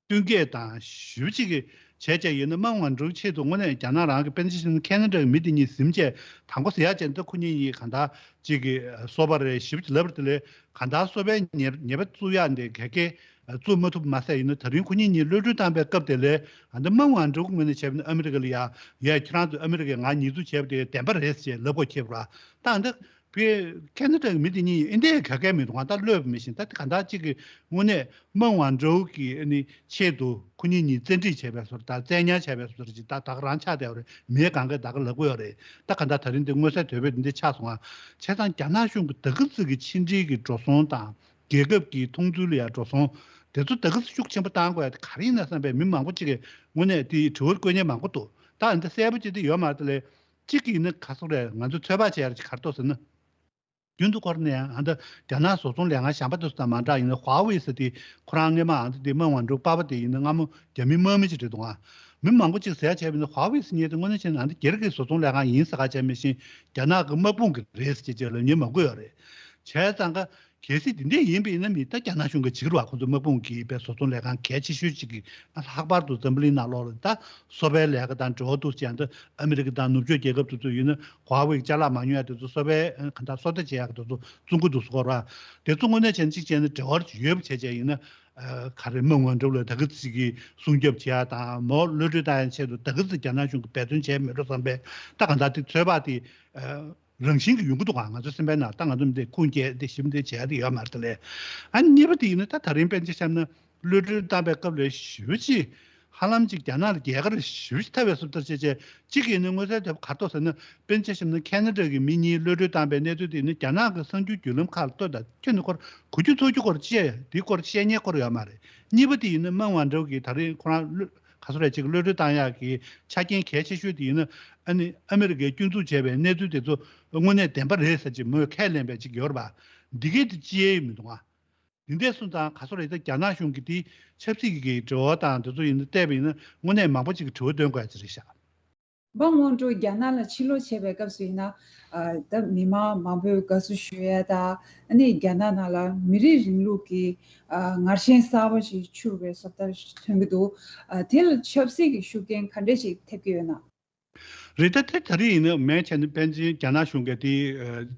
བསྟུན་མཁས་དང་ཞེ་པོ་ཅིག་གི་བྱས་བྱས་ཡིན་ན་མེང་ཝང་ཀྲུའུ་ཆེད་དུ་དངོས་གནས་རྒྱ་ནག་རང་གི་དཔེར་ན་ཆ་བཞག་ན་ཁེ་ན་ཌ་གི་མི་དེ་གཉིས་ཟིན་བྱས་དང་པོ་ཟེར་ཡག་ཅན་ད་ཁོ་གཉིས་གཉིས་གང་ལྟར་ཅིག་གི་སོ་པ་རེད་ཞེ་པོ་ཅིག་ལབ་པ་དེ་ལས་གང་ལྟར་སོ་པའི་ཉེས་ཉེས་པ་བཙུགས་ཡག་འདི་ག་གེ་བཙུགས་མ་ཐུབ་མ་ཟད་ཡིན་ན་ད་རིང་ཁོ་གཉིས་གཉིས་གློད་གྲོལ་བཏང་པའི་སྐབས་དེ་ལས་ཨ་ད་མེང་ཝང་ཀྲུའུ་ངོས་ནས་བྱས་པ་ན་ཨ་མི་རི་ཀ་ལ་ཡ་ཡ་ཁྱེད་རང་ཚོས་ཨ་མི་རི་ཀས་ང་ཉེས་འཛུགས་བྱས་པ་དེ་བདེན་པ་རེད་ཅེས་ལབ་དགོས་ཁེལ་བ་ད་ཨ་ད། བས་ཁེ་ན་ཌ་གི་མི་དེ་གཉིས་ཨིན་ཌི་ཡ་ག་གེ་མི་འདུག་ང་ད་གློད་པ་མི་ཤེས་ད་དེ་ག་འདྲ་གཅིག་གི་དངོས་གནས་མེང་ཝང་ཀྲུའུ་གི་ཨ་ནི་ཆེད་དུ་ཁོ་གཉིས་གཉིས་བཙན་ཁྲིད་བྱས་པའི་བཟོ་འདྲ་བཙན་ཉར་བྱས་པའི་བཟོ་འདྲ་ཅིག་ད་ད་ག་རང་ཆགས་བསྡད་པ་རེད། མིའི་གང་གས་ད་ག་ལབ་ཀྱི་ཡོད་རེད། ད་ག་འདྲ་ད་རིང་འདི་མངོན་གསལ་དོད་པོས་འདི་འདྲ་ཆགས་སོང་ང་། བྱས་ཙང་རྒྱ་ནག་གཞུང་གི་ད་ག་ཙིག་གི་ཕྱི་འབྲེལ་གྱི་འགྲོ་སོང་དང་རྒྱལ་ཁབ་ཀྱི་མཐོང་ཚུལ་ལ་ཡང་འགྲོ་སོང་དེ་ཚོ་ད་ག་ཙིག་ཤུགས་ཆེན་པོ་བཏང་དགོས་ཡ་དེ་ག་རེ་ཡིན་ན་བསམ་པའི་མི་མང་པོ་ཅིག་གིས་དངོས་གནས་དེ་དྲི་བ་བཀོད་མཁན་མང་པོ་འདུག་ད་འདི་གསལ་པོ་ཅིག་དེ་ཡོད་མ་རེད་དེ་ལས། གཅིག་གིས་ནི་ག་སོག་རེད། ང་ཚོས་ཚོད་དཔག་བྱས་ཡ་ག་རེ་འདུག་ཟེར་ན། རྒྱུན་དུ་སྐོར་ནས་ཨ་ད་རྒྱ་ནག་བཟོ་ཚོང་ལས་ཁང་གཞན་པ་དེ་ཚོ་དང་མ་འདྲ་ཡིན་ན་ཧྭ་ཝེ་ཟེར་དེ་ཁོ་རང་སྔས་མ་ཨ་ད་དེ་མེང་ཝང་ཀྲུའུ་པ་ཕ་དེ་ཡིན་ན་སྔ་མོ་རྒྱ་མི་དམག་མི་ཅིག་རེད་འདུག་ཨ། མི་མང་པོ་ཅིག་ཟེར་ཡ་བྱས་པ་ཡིན་ན་ཧྭ་ཝེ་ཟེར་མཁན་དེ་དངོས་གནས་བྱས་ན་ཨ་ད་སྒེར་གྱི་བཟོ་ཚོང་ལས་ཁང་ཡིན་ཟེར་ག་བྱས་མི་ཤེས། རྒྱ་ནག་གི་དམག་དཔུང་གི་རེད་ཟེར་ཅེས་ལབ་མཁན་མང་པོ་ཡོད་རེད། བྱས་ཙང་ཀ་གལ་སྲིད་དེ་འདྲས་ཡིན་པ་ཡིན་ན་མི་ད་རྒྱ་ནག་གཞུང་གིས་བྱེད་ཀྱི་རེད་བ། ཁོང་ཚོ་དམག་དཔུང་གིས་དཔེ་བཟོ་ཚོང་ལས་ཁང་གལ་ཆེ་ཤོས་ཅིག་གི་ལྷག་པར་དུ་འཛམ་བུ་གླིང་ནང་ལོགས་ལ་ད་སོ་པའི་ལས་ཀ་དང་འབྲེལ་བ་འདུག་ཅེས་ད་ཨ་མི་རི་ཀ་དང་ནུབ་ཕྱོགས་རྒྱལ་ཁབ་དེ་ཚོ་ཡིན་ན་ཧྭ་ཝེ་ཅ་ལག་མ་ཉོ་ཡ་དེ་ཚོ་སོ་པའི་ག་འདྲ་སོ་ལྟ་བྱེད་ཡ་གི་དེ་ཚོ་བཙོང་གི་འདུག་ཟེར་གོ་ར། དེ་ཚོ་དངོས་གནས་བྱས་ན་གཅིག་བྱས་ན་འབྲེལ་བ་ཡོད་པ་བྱས་བྱས་ཡིན་ན་ག་རེ་མེང་ཝང་ཀྲུའུ་ལ་ད་ག་ཙིག་གི་སྲུང་སྐྱོབ་བྱེད་ཡ་དང་མོ་གློད་གྲོལ་བཏང་ཡ་ཆེད་དུ་ད་ག་ཙིག་རྒྱ་ནག་གཞུང་གིས་འབད་བརྩོན་བྱས་མེད་འགྲོ་བསམ་པའི་ད་ག་འདྲ་དེ་ཚོད་དཔག་དེ། རང་བཞིན་གྱིས་ཡོང་གི་འདུག་ག་ང་ཚོའི་སེམས་པའི་ནང་ད་ང་ཚོ་འདི་ཁུངས་སྐྱེལ་འདི་ཞིབ་འདི་བྱས་ཏེ་ཡོད་མ་རེད་དེ་ལས། ཨ་གཉིས་པ་དེ་ཡིན་ན་ད་ད་རིང་དཔེར་ན་ཆ་བཞག་ན་གློད་གྲོལ་བཏང་པའི་སྐབས་ལ་ཞེ་པོ་ཅིག་ཧ་ལམ་ཅིག་རྒྱ་ནག་ལ་རྒྱལ་ཁ་རེ་ཞེ་པོ་ཅིག་ཐོབ་པའི་བཟོ་ལྟར་བྱས་བྱས་གཅིག་གིས་ནི་མངོན་གསལ་དོད་པོ་ག་རེ་འདུག་ཟེར་ན་དཔེར་ན་ཆ་བཞག་ན་ཁེ་ན་ཌ་གི་མི་གཉིས་གློད་གྲོལ་བཏང་པའི་གནས་ཚུལ་དེ་ནི་རྒྱ་ནག་གི་གསར་འགྱུར་བརྒྱུད་ལམ་ཁག་ལ་ལྟོས་དང་ཁྱོན་ནས་སྐོར་གོ་རྒྱུ་ཚོར་རྒྱུ་སྐོར་བཤད་དེའི་སྐོར་བཤད་མཁན་སྐོར་ཡོད་མ་རེད། གཉིས་པ་དེ་ཡིན་ན་མེང་ཝང་ཀྲུའུ་གིས་ད་རིང་ཁོ་རང་གློད་ག་ཚོད་རེད་ཅིག་གློད་གྲོལ་བཏང་ཡག་གི་ཆ་རྐྱེན་གལ་ཆེ་ཤོས་དེ་ཡིན་ན་ཨ་ནི་ཨ་མི་རི་ཀས་སྐྱོན་འཛུགས་བྱས་པའི་གནས་ཚུལ་དེ་ཚོ་དངོས་གནས་བདེན་པ་རེད་ཟེར་ཅིག་མོས་ཁས་ལེན་པའི་ཅིག་ཡོད་རེད་པ། འདི་གས་དེ་ཅི་ཡས་མི་འདུག་ཨ། འདི་འདྲས་སོང་ཙང་ག་ཚོད་རེད་ད་རྒྱ་ནག་གཞུང་གིས་དེ་ཆབ་སྲིད་ཀྱི་དྲི་བ་དང་དེ་ཚོ་ཡིན་ན་བལྟས་པ་ཡིན་ན་དངོས་གནས་མང་པོ་ཅིག་གི་དྲི་བ་འདོན་དགོས་ཡ་ཅིག་རེད་ཤག། མེང་ཝང་ཀྲུའུ་རྒྱ་ནག་ལ་ཕྱིར་ལོག་བྱས་པའི་སྐབས་སུ་ཡིན་ན། ཨ་ད་མི་མང་མང་པོས་དགའ་བསུ་ཞུ་ཡ་དང་ཨ་ནི་རྒྱ་ནག་ནང་ལ་མི་རིགས་རིང་ལུགས་ཀྱི་ཨ་ངར་ཤན་གསར་པ་ཞིག་འཕྱུར་བའི་བཟོ་ལྟ་ཞིག་ཐོན་གྱི་འདུག། ཨ་དེ་ལ་ཆབ་སྲིད་ཀྱི་ཤུགས་རྐྱེན་ག་འདྲས་ཞིག་ཐེབས་ཀྱི་ཡོད་ན། རེད་ད་དེ་ད་རེས་ཡིན་ན་མེད་བྱས་ན་པཎ་ཆེན་རྒྱ་ནག་གཞུང་གིས་དེ་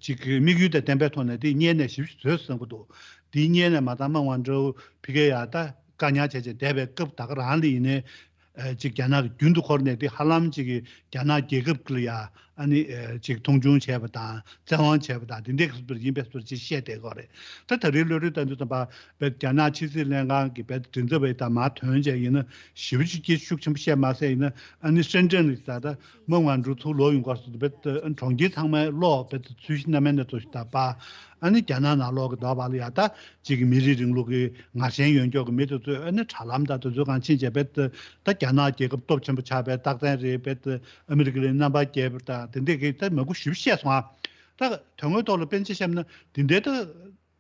ཅིག་དམིགས་ཡུལ་དང་ལྡན་པའི་ཐོག་ནས་དེ་སྔོན་ནས་ཞིབ་ཞིབ་བཟོས་བསམ་གྱི་འདུག། དེ་སྔོན་ནས་མ་ད་མེང་ཝང་ཀྲུའུ་ཕ་གིར་ཡ་ད་བཀག་ཉར་བྱས་བྱས་བསྡད་པའི་སྐབས་ད་ག་རང་ལ་ཡིན་ནའི། ཨ་ཅིག་རྒྱ་ནག་གི་རྒྱུན་དུ་འཁོར་ནས་དེ་ཧ་ལམ་ཅིག་གི་རྒྱ་ནག་རྒྱལ་ཁབ་ཀྱི་ལ་ཡ་ཨ་ནི་ཨ་ཅིག་མཐོང་ཆུང་བྱས་པ་དང་བཙན་དབང་བྱས་པ་དང་དེ་འདྲའི་སྐབས་ཡིན་པའི་བཟོ་ཅིག་བཤད་བསྡད་ཀྱི་ཡོད་རེད། ད་ད་རེས་གློད་གྲོལ་བཏང་དུས་ཙམ་པ་བས་རྒྱ་ནག་ཕྱི་སྲིད་ལྷན་ཁང་གི་བས་མགྲིན་ཚབ་པ་དང་མར་ཐོན་བྱས་ཡིན་ན་ཞེ་པོ་ཅིག་སྐད་ཤུགས་ཆེན་པོ་བཤད་མ་ཟད་ཡིན་ན་ཨ་ནི་སྲིད་འབྲེལ་ནས་ད་ལྟ་མེང་ཝང་ཀྲུའུ་ཚུར་ལོག་ཡོང་སྐོར་སོགས་བས་གྲོང་ཁྱེར་ཚང་མའི་གློག་བས་ཚུལ་བཞིན་གནམ་མེད་ན་ཚོ་ཞིག་ད་པ་ཨ་ནི་རྒྱ་ནག་ནང་ལོགས་ཀྱི་དོགས་པ་ལ་ཡ་ད། གཅིག་གི་མི་རིགས་རིང་ལུགས་ཀྱི་ངར་ཤན་ཡོད་མཁན་གྱི་མི་དེ་ཚོས་ཨ་ནི་དྲ་ལམ་དང་དེ་ཚོའི་སྒང་ཕྱིན་བྱས་བས་ད་རྒྱ་ནག་རྒྱལ་ཁབ་སྟོབས་ཆེན་པོ་ཆགས་པའི་རྟགས་མཚན་རེད། བས་ཨ་མི་རི་ཀ་ལ་རྣམ་པར་རྒྱལ་བ་དང་དེ་འདྲས་ཀྱི་ད་མང་པོ་ཞེ་པོ་བཤད་སོང་ཨ། ད་དོན་དངོས་ཐོག་ལ་དཔེར་ན་ཆ་བཞག་ན་དེ་འདྲའི་ད་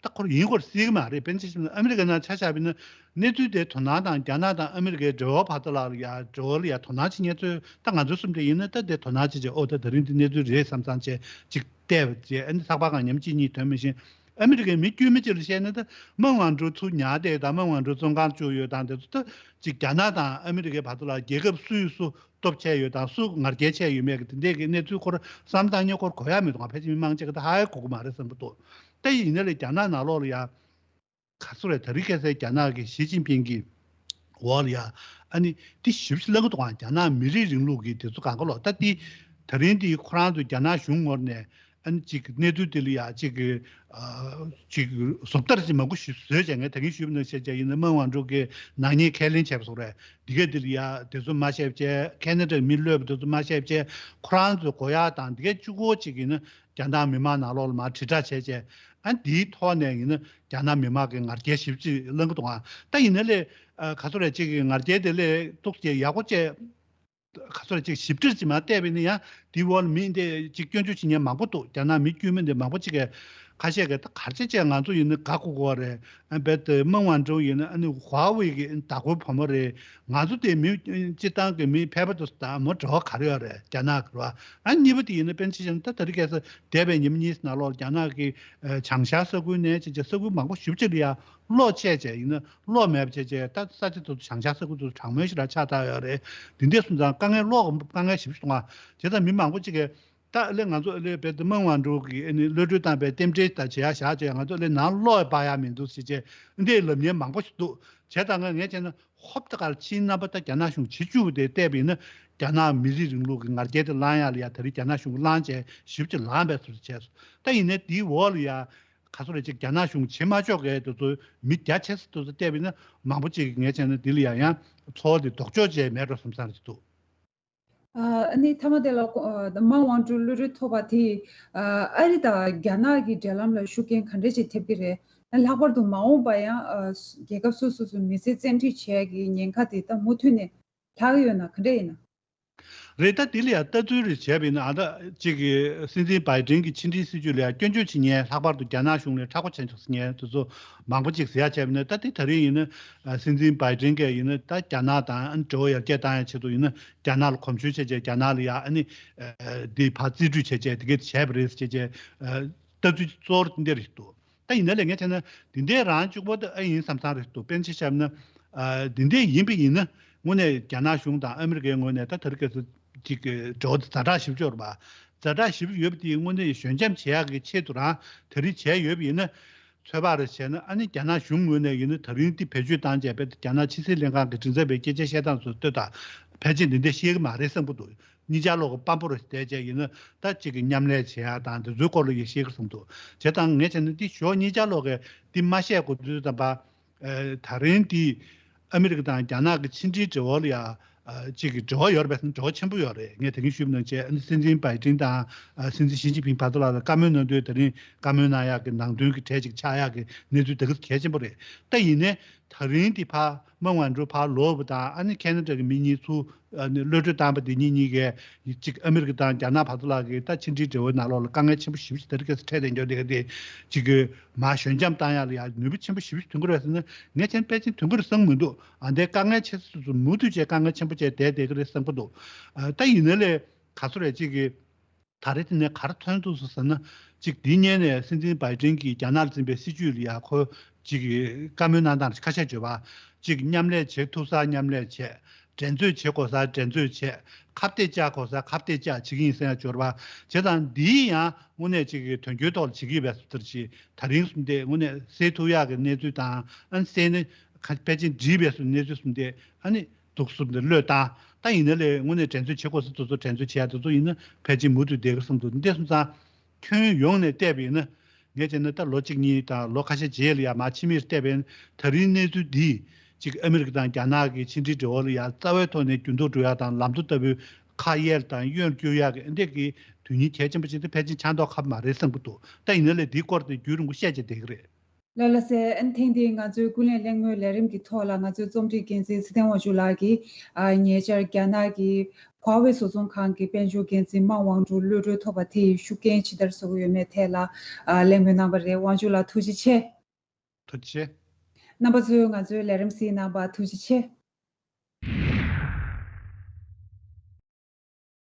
ད་ཁོ་རང་ཡིན་སྐོར་སྲིད་ཀྱི་མ་རེད། དཔེར་ན་ཆ་བཞག་ན་ཨ་མི་རི་ཀ་ནང་ཆ་བཞག་པ་ཡིན་ན་གནས་ཚུལ་དེ་དོ་སྣང་དང་རྒྱ་ནག་དང་ཨ་མི་རི་ཀའི་འབྲེལ་བ་བར་དུ་ལ་ཡ་འབྲེལ་བ་ལ་ཡ་དོ་སྣང་བྱེད་མཁན་ཚོས་ད་ང་ཚོ་གསུམ་དེ་ཡིན་ན་ད་དེ་དོ་སྣང་བྱེད་བྱས་ཨོ་ད་དེ་རིང་འདི་གནས་ཚུལ་རེད་བསམ་བསམ་བྱས་ཅིག་བལྟས་པ་བྱས་ཨ་ནི་ཚགས་པར་སྒང་ཉམས་གཅིག་གཉིས་ཐོན་མི་ཤེས། ཨ་མི་རི་ཀའི་མི་དཀྱུས་མ་གཅིག་ལ་བཤད་ན་ད་མན་ཝང་ཀྲོའུ་ཚུར་ཉར་བསྡད་དང་མན་ཝང་ཀྲོའུ་བཙོན་ཁང་བཅུག་ཡོད་དང་དེ་ཚོ་ད་ཅིག་རྒྱ་ནག་དང་ཨ་མི་རི་ཀའི་བར་དུ་ལ་རྒྱལ་ཁབ་སུས་སུ་སྟོབས་ཆེ་ཡོད་དང་སུ་ང་རྒྱལ་ཆེ་ཡོད་མེད་ཀྱི་དེ་འདྲས་ཀྱི་གནས་ཚུལ་སྐོར་བསམ་བཏང་ཉེ་སྐོར་གོ་ཡ་མི་འདུག་ཕལ་ཆེར་མི་མང་ཅིག་གི་ད་ཧ་ཡ་གོ་གི་མ་རེད་བསམ་གི་འདུག་ད་ཡིན་ན་ལས་རྒྱ་ནག་ནང་ལོགས་ལ་ཡ། ག་ཚོད་རེད། ད་རེས་ཁ་སང་རྒྱ་ནག་གི་ཞི་ཅིན་ཕིང་གི་འོག་ལ་ཡ་ཨ་ནི་འདི་ཞིབ་ཞིབ་ལབ་གི་འདུག་ཨང་། རྒྱ་ནག་མི་རིགས་རིང་ལུགས་ཀྱི་དེ་ཚོ་གང་ག་ལོ་ད་འདི་ད་རིང་འདི་ཁོ་རང་ཚོ་རྒྱ་ནག་གཞུང་ངོས་ནས་ཨ་ནི་ཅིག་གནས་ཚུལ་འདི་ལ་ཡ་ཅིག་གི་ཨ་ཅིག་ཟུར་ལྟ་ཅིག་མང་པོ་ཞིག་བཟོས་བྱས། ངས་ད་གིན་ཞུས་པ་ནང་བཤད་བྱས་ཡིན་ན་མན་ཝང་ཀྲོའུ་གི་ནག་ཉེས་ཁས་ལེན་བྱས་པ་སོགས་རེད། འདི་ག་འདི་ལ་ཡ་དེ་ཚོ་མ་བཤད་བྱས་ཁེ་ན་ཌའི་མི་གློད་པ་དེ་ཚོ་མ་བཤད་བྱས་ཁོ་རང་ཚོའི་གོ་ཡ་དང་འདི་ག་གཅིག་པོ་ཅིག་ཡིན་ན། རྒྱ་ནག་མི་མང་ནང་ལོགས་ལ་མར་དྲིལ་བསྒྲགས་བྱས་བྱས། ཨ་འདིའི་ཐོག་ནས་ཡིན་ན་རྒྱ་ནག་མི་མང་གི་ང་རྒྱལ་ཞིབ་ཅིག་བསླང་གི་འདུག་ཨ། ད་ཡིན་ན་ལས་ཨ་ག་ཚོད་རེད་ཅིག་གི་ང་རྒྱལ་དེ་ལས་ཏོག་ཙམ་ཡག་པོ་བྱས། ག་ཚོད་རེད་ཅིག་ཞིབ་ཕྲ་ཅིག་མར་བལྟས་པ་ཡིན་ན་ཡང་འདི་འོག་ལ་མི་འདི་ཅིག་སྐྱོན་བརྗོད་བྱེད་མཁན་མང་པོ་འདུག་རྒྱ་ནག་མི་དཀྱུས་མ་འདི་མང་པོ་ཅིག་གིས་ཁ་ཤས་ཀྱིས་ད་ག་རེ་བྱས་བྱས་ང་ཚོ་ཡིན་ན་དགའ་གོ་གོ་རེད། ཨ་རྦད་དེ་མན་ཝང་ཀྲོའུ་ཡིན་ན་ཨ་ནི་ཧྭ་ཝེ་གི་བདག་པོའི་བུ་མོ་རེད། ང་ཚོ་དེ་མི་སྤྱིར་བཏང་གི་མི་ཕལ་པ་དེ་ཚོ་དང་མོ་འབྲེལ་བ་ག་རེ་ཡོད་རེད། རྒྱ་ནག་གི་རེད་བ། ཨ་གཉིས་པ་དེ་ཡིན་ན་པཎ་ཆེན་བཤད་ན་ད་ད་རེས་ཁ་སང་འདས་པའི་ཉིན་གཉིས་ནང་ལོགས་རྒྱ་ནག་གི་ཨ་བྱང་ཤར་ས་ཁུལ་ནས་བྱས་བྱས་ས་ཁུལ་མང་པོ་ཞེ་པོ་ཅིག་ལ་ཡ་གློག་ཆད་བྱས་ཡིན་ན་གློག་མེད་པ་བྱས་བྱས་ད་ས་ཆ་དེ་ཚོ་བྱང་ཤར་ས་ཁུལ་དེ་ཚོ་གྲང་མོ་ཞིག་ལ་ཆགས་བསྡད་ཡོད་རེད། དེ་འདྲ་སོང་ཙང་དཀའ་ངལ་གློག་གི་དཀའ་ངལ་ཞེ་པོ་ཅིག་འདུག་ཨ། བྱས་ཙང་མི་མང་པོ་ཅིག་གིས། ད་ཨ་ལས་ང་ཚོ་ཨ་ལས་རྦད་དེ་མན་ཝང་ཀྲོའུ་གི་ཨ་ནི་གློད་གྲོལ་བཏང་པའི་རྟེན་འབྲེལ་དང་བྱེད་ཡ་བཞག་བྱས་ང་ཚོ་ཨ་ལས་ནང་གློག་ཡང་སྤར་ཡ་མི་འདུག་ཟེར་བྱས་འདི་ལབ་མཁན་མང་པོ་ཞིག་འདུག་བྱས་ཙང་ང་ངས་བྱས་ན་ཧོབ་ཏེ་ག་ལ་ཕྱིའི་རྣམ་པ་ད་རྒྱ་ནག་གཞུང་བྱེད་བཅུག་དེ་བལྟས་པ་ཡིན་ན་རྒྱ་ནག་མི་རིགས་རིང་ལུགས་ཀྱི་ང་རྒྱལ་དེ་བསླང་ཡ་ལ་ཡ་ད་རེས་རྒྱ་ནག་གཞུང་གིས་བསླངས་བྱས་ཞིབ་ཅིག་ལངས་པའི་བཟོ་འདྲ་བྱས་སོང་། ད་ཡིན་ནའི་དེའི་འོག་ལ་ཡ་ག་ཚོད་རེད་ཅིག་རྒྱ་ནག་གཞུང་བྱེད་མ་ཆོག་གི་དེ་ཚོ་མི་རྒྱ་ཆེ་ས་དེ་ཚོ་བལྟས་པ་ཡིན་ན་མང་པོ་ཅིག་ངས་བྱས་ན་འདི་ལ་ཡ་ཡང་ཚོར་བ་དེ་ལྡོག་ཕྱོགས་བྱས་མེད་འགྲོ་བསམ་བསམ་རེད་འདུག་ཨ་ནི་མཐའ་མ་དེ་ལ་ཨ་མན་ཝང་ཀྲོའུ་གློད་གྲོལ་ཐོབ་པ་དེས་ཨ་ཨ་རི་དང་རྒྱ་ནག་གི་འབྲེལ་ལམ་ལ་ཤུགས་རྐྱེན་ག་འདྲ་ཞིག་ཐེབས་ཀྱི་རེད། ལྷག་པར་དུ་མ་འོངས་པ་ཡང་ཨ་རྒྱལ་ཁབ་སོ་སོ་སོའི་མི་སེར་བཙན་ཁྲིད་བྱེད་ཡག་གི་ཉེན་ཁ་དེ་ད་མུ་མཐུད་ནས་ལྷག་གི་ཡོད་ན་ག་འདྲ་ཡིན་ན། རེད། ད་དེ་ལ་ཡང་ལྟ་ཚུལ་རེ་བྱས་པ་ཡིན་ན་ཨ་ད་ཅིག་གི་སྲིད་འཛིན་བྷའི་ཏིན་གྱི་ཕྱི་འབྲེལ་སྲིད་ཇུས་ལ་ཡང་སྐྱོན་བརྗོད་བྱེད་མཁན་ལྷག་པར་དུ་རྒྱ་ནག་གཞུང་ལ་མཁྲེགས་པོ་བྱེད་ཆོག་ཟེར་མཁན་དེ་ཚོ་མང་པོ་ཅིག་ཟེར་ཡ་བྱས་པ་ཡིན་ན་ད་དེ་ད་རེས་ཡིན་ན་སྲིད་འཛིན་བྷའི་ཏིན་གྱིས་ཡིན་ན་ད་རྒྱ་ནག་དང་འབྲེལ་བ་ཡར་རྒྱས་བཏང་ཡ་ཆེད་དུ་ཡིན་ན། རྒྱ་ནག་ལ་གོམ་ཞེང་བྱས་བྱས་རྒྱ་ནག་ལ་ཡ་ཨ་ནི་འདི་ཕར་རྩིས་སྤྲོད་བྱས་བྱས་དེ་གས་བྱས་པ་རེད་ཟེར་བྱས་བྱས་ལྟ་ཚུལ་གཙོ་བོ་འདི་རེད་འདུག་ད་ཡིན་ན་ལས་ངས་བྱས་ན་འདི་འདྲའི་རང་གཅིག་པོ་ད་ཨ་ཡིན་བསམ་བསམ་རེད་འདུག་དཔེར་ན་ཆ་བཞག་ན་འདི་འདྲའི་ཡིན་པ་ཡིན་ན་དངོས་གནས་རྒྱ་ནག་གཞུང་དང་ཨ་མི་རི་ཀའི་ངོས་ནས་ད་དེ་རིང་ཁ་སང་ཅིག་འབྲེལ་བ་དེ་ཛ་དྲག་ཞེ་པོ་ཅིག་ཡོད་རེད་པ། ཛ་དྲག་ཞེ་པོ་ཡོད་པ་དེ་དངོས་གནས་ཞོད་འཇམ་བྱེད་ཡག་གི་ཆེད་དུ་རང་དེ་རིང་བྱས་ཡོད་པ་ཡིན་ན། ཚོད་དཔག་རེ་བྱས་ན་ཨ་ནི་རྒྱ་ནག་གཞུང་ངོས་ནས་ཡིན་ན་ད་རིང་འདི་བེད་སྤྱོད་བཏང་བྱས་རྦད་དེ་རྒྱ་ནག་ཕྱི་སྲིད་ལྷན་ཁང་གི་མགྲིན་ཚབ་པས་སྐད་ཆ་བཤད་སྟངས་ཚོ་ལྟོས་དང་ཕལ་ཆེར་འདི་འདྲ་བཤད་ཀྱི་མ་རེད་བསམ་གྱི་འདུག་གཉིས་ཆ་ལོག་གི་དཔང་པོ་རེ་བལྟས་བྱས་ཡིན་ན་ད་གཅིག་གི་མཉམ་ལས་བྱེད་ཡ་དང་འདི་ཚོའི་སྐོར་ལ་ཡང་བཤད་ཀྱི་བསམ་འདུག་བྱས་ཙང་ངས་བྱས་ན་འདི་ཞོགས་གཉིས་ཆ་ལོག་གིས་འདི་མ་བཤད་དགོས་དུས་ཙམ་པ། ཨ་ད་རིང་འདི་ཨ་མི་རི་ཀ་དང་རྒྱ་ནག་གི་ཕྱི་འབྲེལ་འབྲེལ་བ་ལ་ཡ། ཨ་གཅིག་གི་འབྲེལ་བ་ཡོད་རེད་པས་ཟེར་ན་འབྲེལ་བ་ཆེན་པོ་ཡོད་རེད། ངས་དེ་རིང་ཞུས་པ་ནང་བཞིན་ཨ་ནི་སྲིད་འཛིན་བྷའི་ཏིན་དང་ཨ་སྲིད་འཛིན་ཞི་ཅིན་ཕིང་བར་དུ་ལ་བཀའ་མོལ་གནང་དུས་དེ་རིང་བཀའ་མོལ་གནང་ཡག་གི་ནང་དོན་གྱི་གྲས་ཅིག་ཆགས་ཡག་གི་གནས་ཚུལ་དེ་ག་གལ་ཆེན་པོ་རེད། ད་ཡིན་ནའི་ད་རིང་འདི་ཕར་མན་ཝང་ཀྲོའུ་ཕར་ལོག་པ་དང་ཨ་ནི་ཁེ་ན་ཌ་གི་མི་གཉིས་ཚུར་ཨ་ནི་གློད་གྲོལ་བཏང་པ་འདི་གཉིས་གཉིས་ཀས་གཅིག་ཨ་མི་རི་ཀ་དང་རྒྱ་ནག་བར་དུ་ལ་གི་ད་ཕྱི་འབྲེལ་འབྲེལ་བའི་ནང་ལོགས་ལ་དཀའ་ངལ་ཆེན་པོ་ཞེ་པོ་ཞིག་དེ་རིང་ཁ་སང་འཕྲད་བསྡད་འགྱོ་བསྡད་ཀྱི་འདི་གཅིག་གི་མར་ཞོད་འཇམ་བཏང་ཡག་ལ་ཡང་ནུས་པ་ཆེན་པོ་ཞེ་པོ་ཞིག་ཐོན་གྱི་རེད་ཟེར་ན་ངས་བྱས་ན་ཕལ་ཆེར་ཐོན་གྱི་རེད་བསམ་མི་འདུག་ཨ་འདའི་དཀའ་ངལ་ཆེ་ས་སོ་སོ་མུ་མཐུད་བྱས་དཀའ་ངལ་ཆེན་པོ་བྱས་བསྡད་བསྡད་ཀྱི་རེད་བསམ་གྱི་འདུག་ཨ་ད་ཡིན་ན་ལས་ག་ཚོད་རེད་གཅིག་གི་ད་རེས་དེ་ནས་ག་རེ་ཐོན་ཐུབ་སོང་ཟེར་ན། གཅིག་འདི་སྔོན་ནས་སྲིད་འཛིན་བྷའི་ཏིན་གྱིས་རྒྱ་ནག་ལ་འཛིན་པའི་སྲིད་བྱུས་ལ་ཡ་ཁོ་གཅིག་གི་བཀའ་མོལ་གནང་སྟངས་ཁ་ཤས་བརྗོད་པ། གཅིག་མཉམ་ལས་བྱེད་ཐུབ་སར་མཉམ་ལས་བྱས། འགྲན་རྩོད་བྱེད་དགོས་སར་འགྲན་རྩོད་བྱས། ཁ་གཏད་བཅག་དགོས་སར་ཁ་གཏད་བཅག་བྱེད་ཀྱི་ཡིན་ཟེར་ཡ་བརྗོད་པ། བྱས་ཙང་འདིའི་ཡང་དངོས་གནས་གཅིག་གི་དོན་འཁྱོལ་ཐོག་ལ་བྱེད་ཀྱི་ཡོད་པའི་བཟོ་ལྟར་ཅིག་ད་རིང་བཟོ་འདི་དངོས་གནས་སེལ་ཐུབ་ཡག་གི་གནས་ཚུལ་དང་ཨ་ནི་སེལ་ནས་ཁ་ཕལ་ཆེར་འགྲིག་པའི་བཟོ་གནས་ཚུལ་བཟོ་འདི་ཨ་ནི། འདུག་སེ་འདི་བློས་བཏང་། ད་ཡིན་ན་ལས་དངོས་གནས་འགྲན་རྩོད་བྱེད་དགོས་ས་དེ་ཚོ་འགྲན་རྩོད་བྱེད་ཡ་དེ་ཚོ་ཡིན་ན་ཕལ་ཆེར་མུ་མཐུད་བསྡད་ཀྱི་བསམ་འདུག་འདི་སོང་ཙང་ཁྱོན་ཡོངས་ནས་བལྟས་པ་ཡིན་ན་ངས་བྱས་ན་ད་ལོ་གཅིག་གཉིས་དང་ལོ་ཁ་ཤས་རྗེས་ལ་ཡ་མར་ཕྱི་མིག་བལྟས་པ་ཡིན་ན་ད་རིང་གནས་ཚུལ་འདིས་གཅིག་ཨ་མི་རི་ཀ་དང་རྒྱ་ནག་གི་ཕྱི་འབྲེལ་འབྲེལ་བ་ལ་ཡ་རྩ་བའི་ཐོག་ནས་འགྱུར་ལྡོག་འགྲོ་ཡ་དང་ལམ་བཟོ་ལྟ་བུའི་ཁ་གཡར་དང་གཡོན་སྐྱོར་ཡ་གི་འདི་གི་དོན་སྙིང་གལ་ཆེན་པོ་ཅིག་དེ་ཕལ་ཆེར་ཆགས་མདོག་ཁ་པོ་མ་རེད་བསམ་གྱི་འདུག་ད་ཡིན་ན་ལས་འདིའི་སྐོར་དེ་རྒྱུན་རིང་པོ་བཤད་བྱས་བསྡད་ཀྱི་རེད། ལགས་ལགས་སེ། ཨན་ཐེངས་འདིའི་ང་ཚོའི་ཀུན་གླེང་གླེང་མོལ་ལས་རིམ་གྱི་ཐོག་ལ་ང་ཚོའི་རྩོམ་སྒྲིག་འགན་འཛིན་ཚེ་བརྟན་དབང་ཕྱུག་ལགས་ཀྱིས་ཨ་ཉེ་ཆར་རྒྱ་ནག་གི་ཧྭ་ཝེ་བཟོ་ཚོང་ཁང་གི་དཔལ་འབྱོར་འགན་འཛིན་མན་དབང་ཀྲོའུ་གློད་གྲོལ་ཐོབ་པ་དེ་ཡི་ཤུགས་རྐྱེན་ཇི་ལྟར་བཟོ་གི་ཡོད་མེད་ཐད་ལ་ཨ་གླེང་མོལ་གནང་བ་རེད། དབང་ཕྱུག་ལགས་ཐུགས་རྗེ་ཆེ། ཐུགས་རྗེ་ཆེ། རྣམ་པ་ཚོས་ང་ཚོའི་ལས་རིམ་གཟིགས་གནང་བར་ཐུགས་རྗེ་ཆེ།